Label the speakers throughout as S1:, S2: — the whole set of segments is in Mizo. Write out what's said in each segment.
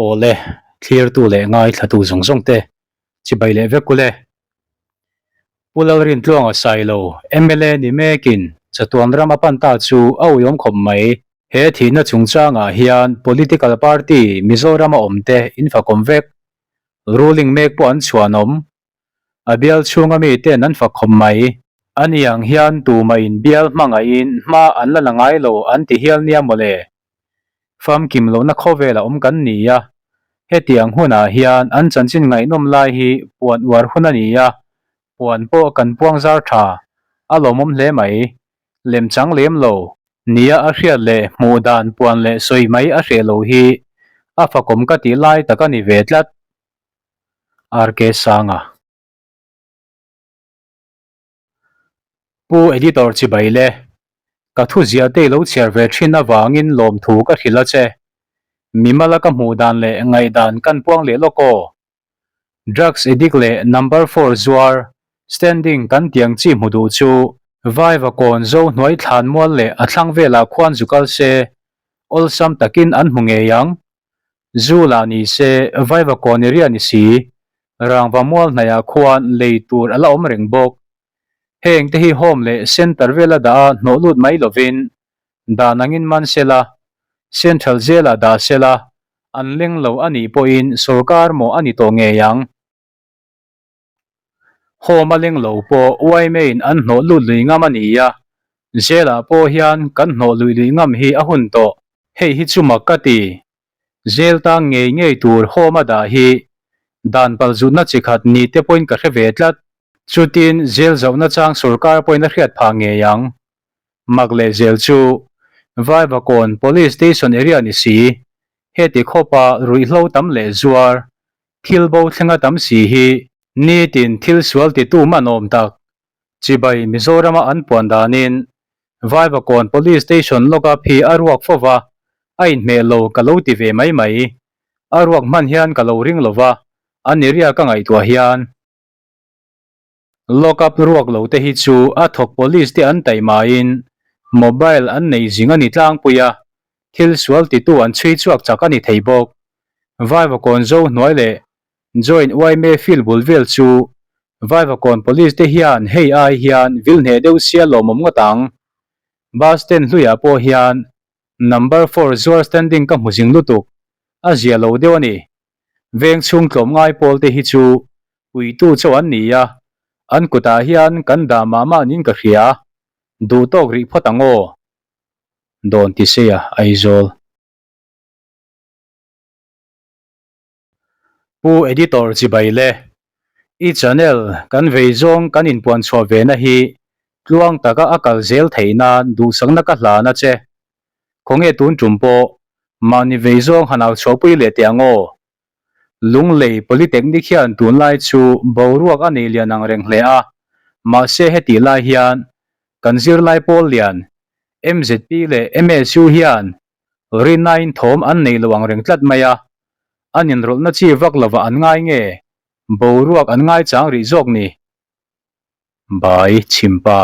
S1: Awle, thlirtu leh ngaithlatu zawng zawng te chibai leh vek ule. Pu Lalrintluanga Sailo, mla ni mekin chatuan ram a pan ta chu a uiawm khawp mai. He thihna chungchangah hian political party Mizorama awmte in fakawm vek. Ruling mek pawh an chhuanawm. A bial chhunga miten an fak khawp mai. Ani ang hian tumah in bial hmangaihin hma an la la ngai lo an ti hial nia mawle. Famkim lohna khawvela awm kan ni a, hetiang hunah hian an chanchin ngaihnawm lai hi puan uar hun a ni a, puan pawh kan puang zar tha, a lawmawm hle mai. Lem chang lem lo nia a hriat leh hmuh dan puan leh sawi mai a hreh lo hi a fakawm ka tih lai tak a ni ve tlat. RK Sanga. Pu Editor chibai le, ka thu ziah te i lo chhiar ve thin avangin lawmthu ka hrilh a che. Mimala ka hmuh dan leh ngaihdan kan puang leh lawk aw. Drugs addict leh number four zuar standing kan tiang chi hmu duh chu Vaiva kawn zo hnuai thlan mual leh a thlang velah khuan zu kal se awlsam takin an hmu ngei ang. Zu lah ni se, Vaiva kawn area ni si, rangva mual hnaihah khuan lei tur a la awm reng bawk. Heng te hi home leh centre vela dah a hnawh lut mai lovin dan angin man sela, central jail-ah dah sela, an leng lo a nih pawhin sorkar mawh a ni tawh ngei ang. Home a leng lo pawh YMA-in an hnawh lut lui ngam a ni a, jail-ah pawh hian kan hnawh lui lui ngam hi a hun tawh. Hei hi chu mak ka ti. Jail tang ngei ngei tur home a dah hi dan palzutna chi khat ni te pawhin ka hre ve tlat. Chutin jail zauhna chang sorkar pawhin a hriat phah ngei ang. Mak leh zel chu Vaivakawn Police Station area ni si, heti khawpa ruihhlo tam leh zuar Thil bo thlenga tam si hi nitin thil sual titu man awm tak. Chibai Mizorama an puan danin Vaivakawn Police Station lawka phi a ruak fo va, a inhmeh lo ka lo ti ve mai mai. A ruak hman hian ka lo ring lo va, an area ka ngaihtuah hian. Lockup ruak lo te hi chu a thawk police te an taihmain mobile an nei zing a ni tlangpui a, thil sual titu an chhui chhuak chak a ni thei bawk. Vaivakawn zo hnuai leh Joint yma field bul vel chu Vaivakawn police te hian hei ai hian vil hneh deuh sia lawmawm ngawt ang. Bus stand hluiah pawh hian number four zuar standing ka hmu zing lutuk, a zia lo deuh a ni. Veng chhung tlawmngai pawl te hi chu puitu chauh an ni a, an kutah hian kan dah mah mah niin ka hria. Duh tawk rih phawt ang aw. Dawn ti seia Aizawl. Pu Editor chibai le. I channel kan vei zawng kan inpuan chhuah ve na hi tluang taka a kal zel theih nan duhsakna ka hlan a che. Khawnge tun tum pawh mahni vei zawng han au chhuahpui leh teh ang aw. Lunglei Polytechnic hian tunlai chu boruak a nei lian ang reng hle a, mahse hetih lai hian kan zirlai pawl lian MZP leh MSU hian rinnain thawm an nei lo ang reng tlat mai a, an inrawlhna chi vak lovah an ngai nge boruak an ngaichang rih zawk ni? Bai Chhimpa.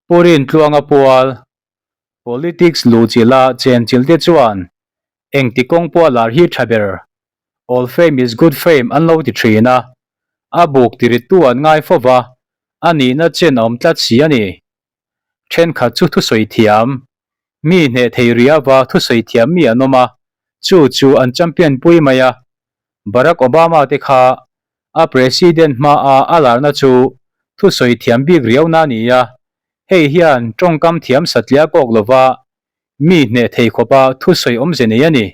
S1: Pu Rintluanga pual, Politics luhchilha chenchilh te chuan engti kawng pawh a lar hi tha ber, All fame is good fame an lo ti thin a, a buk tirittu an ngai fo va, a nihna chen a awm tlat si a ni. Thenkhat chu thusawi thiam, mi hneh thei riava thusawi thiam mi an awm a, chu chu an champion pui mai a, Barack Obama te kha A President hmaa a larna chu thusawi thiam bik riau na ni a, hei hian tawngkam thiam satliah kawk lova mi hneh thei khawpa thusawi awmze nei a ni.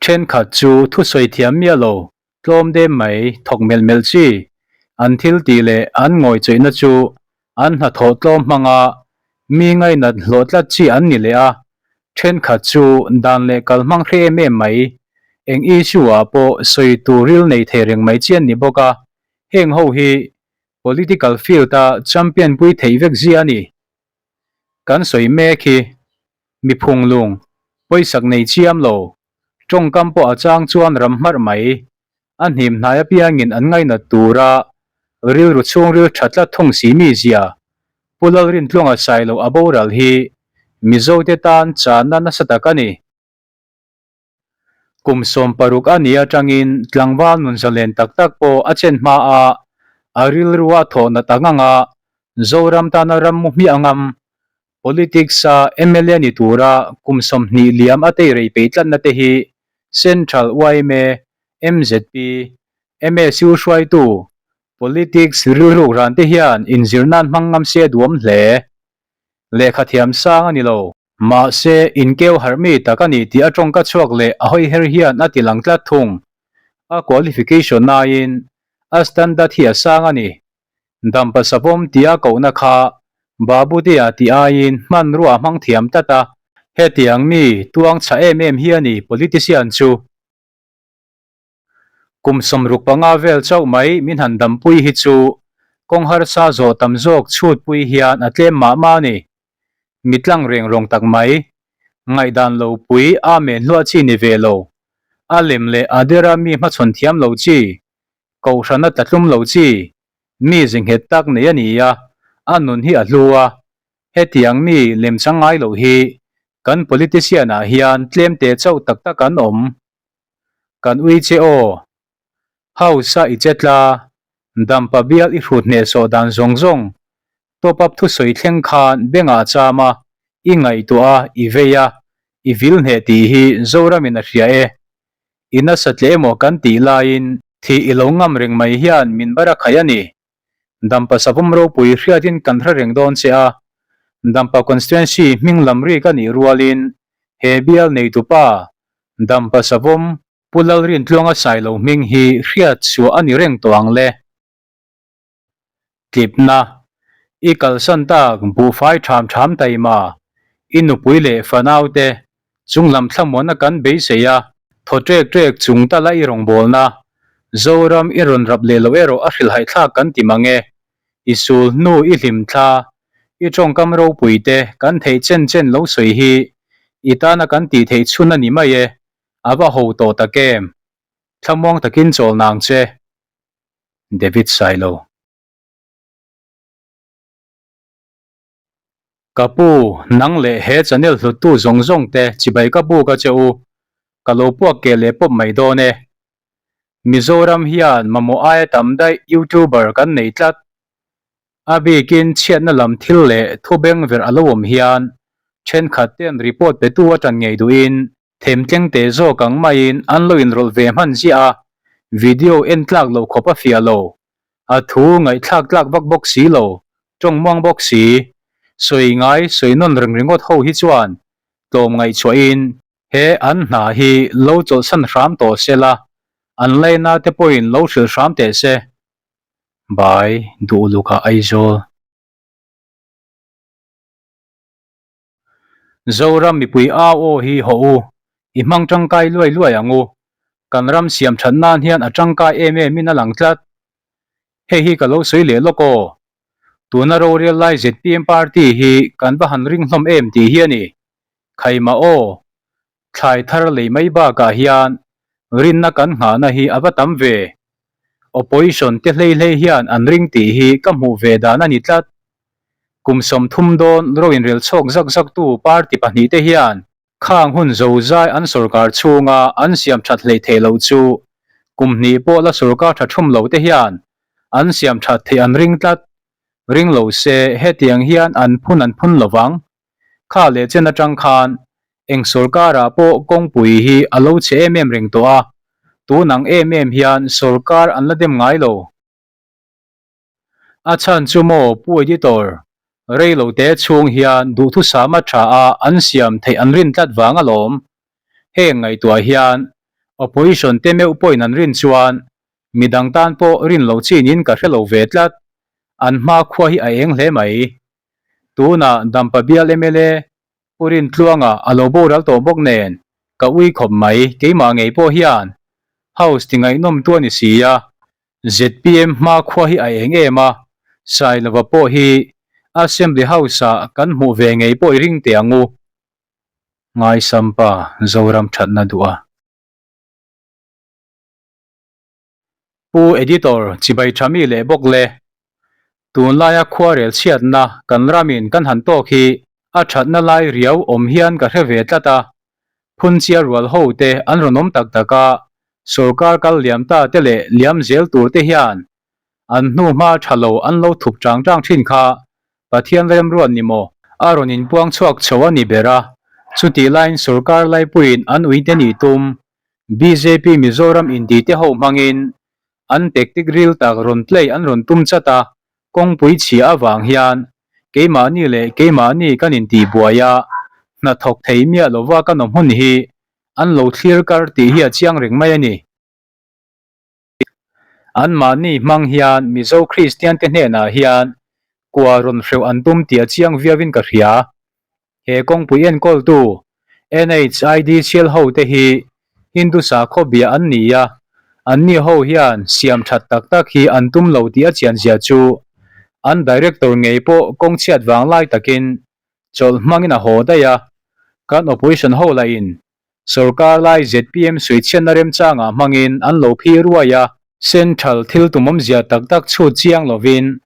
S1: Thenkhat chu thusawi thiam miah lo, tlawm dem mai, thawk melh melh chi, an thil tih leh an ngawihchawihna chu an hnathawh tlawm hmanga mi ngainat hlawh tlat chi an ni leh a, Thenkhat chu dan leh kal hmang hre em em mai, eng issue ah pawh sawi tur ril nei thei reng mai chi an ni bawk a, heng ho hi political field a champion pui theih vek zia a ni. Kan sawi mek hi mi phunglung, pawisak nei chiam lo, tawngkam pawh a chang chuan ram hmarh mai, a hnim hnai apiangin an ngainat tura rilru chhungril tha tlat thung si mi zia Pu Lalrintluanga Sailo a boral hi Mizote tan chahna nasa tak a ni. Kum 60 a nih atangin tlangval nun zalen tak tak pawh a chen hma a, a rilru a thawh nat ang ang a, Zoram tana ram mu hmiah angam, Politics-a mla ni tura kum 20 liam a teirei peih tlatna te hi Central yma, mzp, MSU hruaitu, Politics rilruk ran te hian inzir nan hmang ngam se a duam hle. Lehkha thiam sang a ni lo. Mahse, inkeu harh mi tak a ni tih a tawngka chhuak leh a hawi her hian a ti lang tlat thung. A qualification aiin a standard hi a sang a ni. Dampa savawm tia kohna kha Babutea tih aiin hmanrua a hmang thiam tlat a, hetiang mi tuang chhah em em hi a ni politician chu. Kum 65 vel chauh mai min han dampui hi chu kawng harsa zawh tam zawk chhutpui hian a tlem mah mah a ni. Mi tlang reng rawng tak mai, ngaihdan lo pui amen hluah chi ni ve lo, a lem leh a dera mi hmachhawn thiam lo chi, kohhrana tla tlum lo chi, mi ze nghet tak nei a ni a, a nun hi a hlu a, hetiang mi lemchang ngai loh hi kan politician ah hian tlemte chauh tak tak an awm. Kan ui che aw. House a i che tla, dampa bial i hrut hnehsawh dan zawng zawng, top up thusawi thleng khan bengah cham a, i ngaihtuah a, i vei a, i vil hneh tih hi Zoramin a hria e. I nasa tle emaw kan tih laiin thih i lo ngam reng mai hian min bar a khaih a ni. Dampa savawm ropui hriatin kan hre reng dawn che a, Dampa Constituency hming lam rik a nih rualin he bial neitupa Dampa savawm Pu Lalrintluanga Sailo hming hi hriat chhuah a ni reng tawh ang le. Tlipna, I kalsan tak buhfai ṭham ṭham taima, i nupui leh fanaute Chunglam thlamuanna kan beisei a, thaw ṭek ṭek chung tala i rawngbawlna, Zoram i rawn rap leh loh erawh a hrilhhaih thlak kan ti mang e. I sul hnu i hlim thla, i tawngkam ropui te kan theih chen chen lo sawi hi i tana kan tih theih chhun a ni mai e, a va ho tawh tak em? Thlamuang takin chawl nang che. David Sailo. Ka pu, nang leh he channel hluttu zawng zawng te chibai ka buk a che u, ka lo puak keh leh pawp mai dawn e. Mizoram hian mamawh aia tam daih youtuber kan nei tlat. A bikin chhiatna lam thil leh thu beng verh a lo awm hian thenkhat ten report petu a tan ngei duhin themtleng te zawk ang maiin an lo inrawlh ve hman ziah a, video en tlak loh khawp a fiah lo. A thu ngaihthlak tlak vak bawk si lo, tawng muang bawk si. Sawi ngai sawi nawn reng ringawt ho hi chuan tlawm ngaihchhuahin he an hna hi lo chawlhsan hram tawh se la, an laina te pawhin lo hrilh hram teh se. Bai duh luka Aizawl. Zoram mipui au aw hi haw u, i hmang tangkai luai luai ang u. Kan ram siam that nan hian a tangkai em em in a lang tlat. Hei hi ka lo sawi leh lawk aw. Tuna rorel lai zpm party hi kan va han ring hlawm em tih hi a ni. Khaimah aw. Thlai thar lei mai bakah hian rinna kan nghahna hi a va tam ve. Opposition te hlei hlei hian an ring tih hi ka hmuh ve dan a ni tlat. Kum 30 dawn ro inrel chhawk zak zaktu party pahnihte hian khang hun zozai an sorkar chhunga an siam that hleih theih loh chu kum hnih pawh la sorkar tha thum lo te hian an siam that theih an ring tlat. Ring lo se hetiang hian an phun an phun lovang. Kha leh chen atang khan eng sorkarah pawh kawngpui hi a lo chhe em em reng tawh a, tun ang em em hian sorkar an la dem ngai lo. A chhan chu maw Pu Editor, rei lo te chhung hian duhthusam a tha a an siam theih an rin tlat vang alawm. Heng ngaihtuah hian Opposition te meuh pawhin an rin chuan midang tan pawh rin loh chin in ka hre lo ve tlat. An hmakhua hi a eng hle mai. Tunah Dampa bial mla Pu Rintluanga a lo boral tawh bawk nen ka ui khawp mai, keimah ngei pawh hian House ti ngaihnawm tu a ni si a, zpm hmakhua hi a eng em a, Sailova pawh hi Assembly House-ah kan hmuh ve ngei pawh i ring teh ang u. Ngaisampa Zoram thatna duh a. Pu Editor, chibai tha mi leh bawk le. Tunlaia khuarel chhiatna kan ramin kan han tawk hi. A thatna lai riau awm hian ka hre ve tlat a, phunchia rual ho te an rawn awm tak tak a, sorkar kal liam ta te leh liam zel tur te hian an hnu hma tha lo an lo thup chang chang thin kha Pathian remruat ni maw? A rawn inpuang chhuak chho a ni ber a, chutih laiin sorkar laipuiin an uite nih tum bjp Mizoram inti te ho hmangin an tactic ril tak rawn play an rawn tum chat a, Kawngpui chhia avang hian keimahni leh keimahni kan intihbuai a, hnathawk thei miah lova kan awm hun hi an lo thlir kar tih hi a chiang reng mai a ni. Anmahni hmang hian Mizo Kristian te hnenah hian kua rawn hreuh an tum tih a chiang viauin ka hria. He kawngpui enkawltu NHID chhial ho te hi Hindu sakhaw bia an ni a, anni ho hian siam that tak tak hi an tum lo tih a chian zia chu an director ngei pawh kawng chhiat vang lai takin chawlh hmangin a haw daih a, kan opposition ho lahin Sorkar lai zpm suichhiatna remchangah hmangin an lo phi ruai a. Central thil tumawmzia tak tak chhut chiang lovin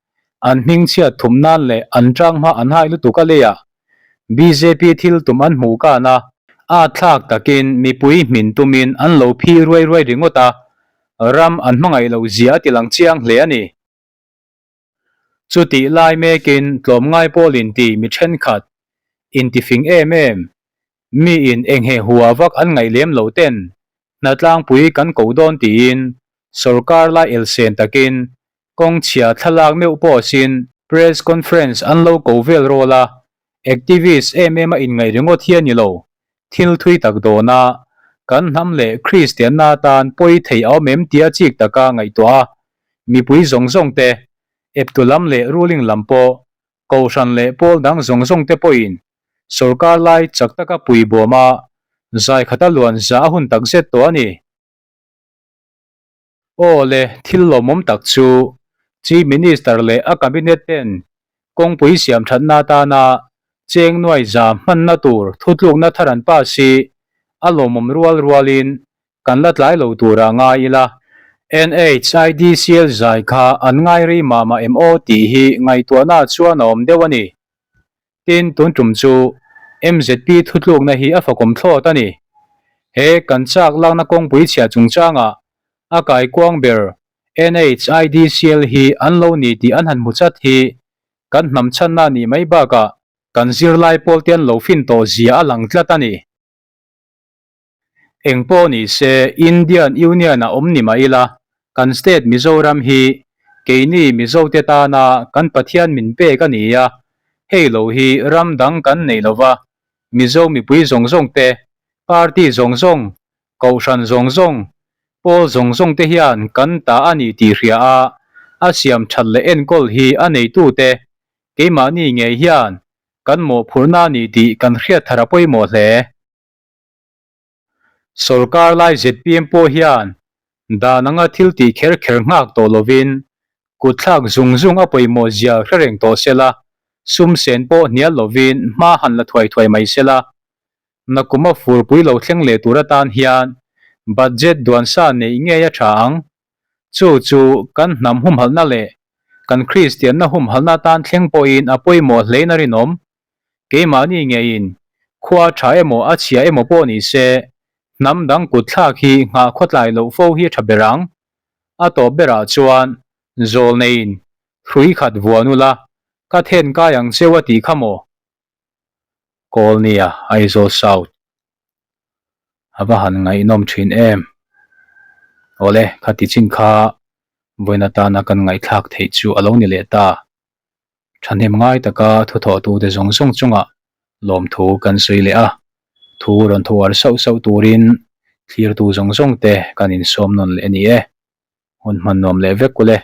S1: an hmingchhiat thum nan leh an tanghma an hai lutuk a leiah bjp thil tum an hmuh kan a, a thlak takin mipui hmin tumin an lo phi ruai ruai ringawt a, ram an hmangaih loh zia a tilang chiang hle a ni. Chutih lai mekin tlawmngai pawl inti mi thenkhat, intifing em em, miin enghe hua vak an ngaih lem lo ten hnatlangpui kan ko dawn tiin sorkar lai elsen takin kawng chhia thlalak meuh pawh sin press conference an lo ko vel rawl a, activist em em a inngaih ringawt hi a ni lo, thil thui tak dawn a, kan hnam leh Kristianna atan pawi thei a awm em tia chik taka ngaihtuah a, mipui zawng zawng te, eptu lam leh ruling lam pawh, kohhran leh pawl dang zawng zawng te pawhin sorkar lai chak taka puibawm a, zai khata luan za a hun tak zet tawh a ni. Aw le, thil lawmawm tak chu Chief Minister leh a Cabinet ten kawngpui siam thatna atana cheng nuai za hmanna tur thutlukna thar an pass hi a lawmawm rual rualin kan la tlai lo turah ngai ila. NHIDCL zai kha an ngai rei mah mah em aw tih hi ngaihtuahna chuan a awm deuh a ni. Tin, tun tum chu MZP thutlukna hi a fakawm thlawt a ni. He kan chak lakna kawngpui chhia chungchangah a kaikuang ber NHIDCL hi an lo ni tih an han hmu chat hi kan hnam chhanna nih mai bakah kan zirlai pawl te an lo fin tawh zia a lang tlat a ni. Eng pawh ni se, Indian Union a awm ni mah ila, kan state Mizoram hi keini Mizote tana kan Pathian min pek a ni a, hei lo hi ram dang kan nei lo va, Mizo mipui zawng zawng te, party zawng zawng, kohhran zawng zawng, pawl zawng zawng te hian kan ta a ni tih hria a, a siam that leh enkawl hi a neitute keimahni ngei hian kan mawhphurhna a ni tih kan hriat thar a pawimawh hle. Sorkar lai zpm pawh hian dan anga thil tih kher kher nghak tawh lovin kutthlak zung zung a pawimawh zia hre reng tawh sela, sum sen pawh hnial lovin hma han la thuai thuai mai sela. Nakuma furpui lo thleng leh tur atan hian budget duansa neih ngei a tha ang. Chu chu kan hnam humhalhna leh kan Kristianna humhalhna atan thleng pawhin a pawimawh hlein a rinawm. Keimahni ngeiin khua tha emaw a chhia emaw pawh ni se, hnam dang kut thlak hi nghah khawtlai loh fo hi a tha ber ang. A tawp berah chuan zawl neiin hrui khat vuan ula, ka then kai ang cheu a tih kha maw? Kawlnia, Aizawl South. A va han ngaihnawm thin em. Awle, khati chin kha vawiin atana kan ngaihthlak theih chu a lo ni leh ta. Thahnem ngai taka thuthawhtute zawng zawng chungah lawmthu kan sawi leh a, thu rawn thuar sauh sauh turin thlirtu zawng zawngte kan insawm nawn leh a ni e. Hun hman nuam leh vek u le.